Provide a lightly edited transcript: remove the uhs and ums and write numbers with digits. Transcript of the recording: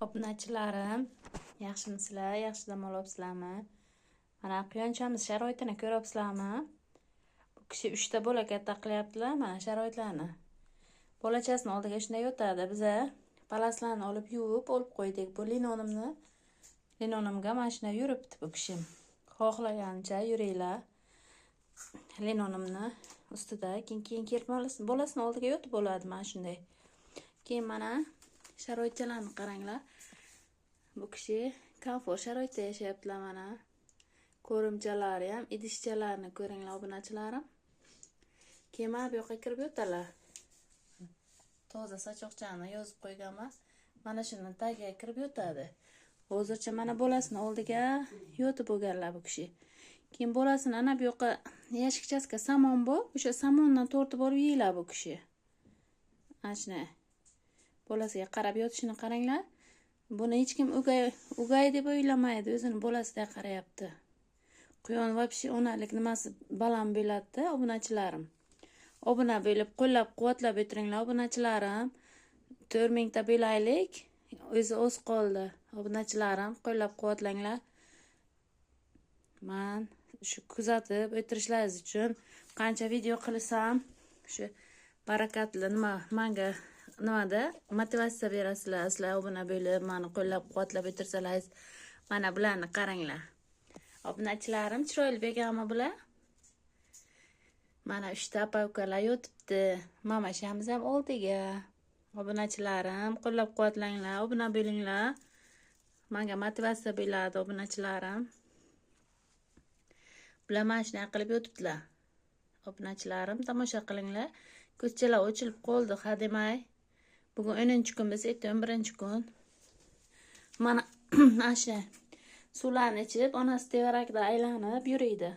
Obunachilarim, yaxshimisizlar? Yaxshi dam olyapsizlarmi? Mana quyonchamiz sharoitini ko'ryapsizlarmi? Bu kishi 3 ta bola katta qilyaptilar, mana sharoitlarni. Bolachasini oldiga shunday yotadi. Biza palaslarni olib yuvib olib qo'ydik. Bu linonimni, linonimga mana shunday yuribdi bu kishi. Xohlagancha yuringlar. Linonimni ustida keyin kelib bolasini oldiga yotib oladi mana shunday. Keyin mana sharoitchalarni qaranglar. Bu kishi komfort sharoitda yashayaptilar mana. Ko'rimchalari ham, idishchalarini ko'ringlar, obunachilarim. Keyin mana bu yoqqa kirib yotadilar. Toza sachoqchani yozib qo'yganman. Mana shuni tagiga kirib yotadi. Hozircha mana bolasini oldiga yotib bo'lganlar bu kishi. Keyin bolasini ana bu yoqqa yashikchasiga samon bor, o'sha samondan tortib olib yeylar bu kishi. Ana shuni bolasiga qarab yotishini qaranglar. Buni hech kim o'gay o'gay deb o'ylamaydi, o'zini bolasiday qarayapti. Quyon вообще onalik nimasi baland bo'ladi, obunachilarim. Obuna bo'lib, qo'llab-quvvatlab o'tiringlar, obunachilarim. 4000 ta bo'laylik. O'zi oz qoldi. Obunachilarim, qo'llab-quvvatlanglar. Man shu kuzatib o'tirishlaringiz uchun qancha video qilsam, shu barakatli nima manga nimada motivatsiya berasizlar. Sizlar obuna bo'lib, mani qo'llab-quvvatlab o'tirsalaringiz, mana bularni qaranglar. Obunachilarim, chiroyli beganmi bular? Mana 3 ta aka ukalar yotibdi. Mamashamiz ham oldiga. Obunachilarim, qo'llab-quvvatlanglar, obuna bo'linglar. Menga motivatsiya bo'ladi, obunachilarim. Bular mana shunday qilib yotibdilar. Obunachilarim, tomosha qilinglar. Ko'zchalar ochilib qoldi, ha demay. Bugun 10-kun, biz erta 11-kun. Mana shu suvlarni ichib, onasi tevarakda aylanib yuriydi.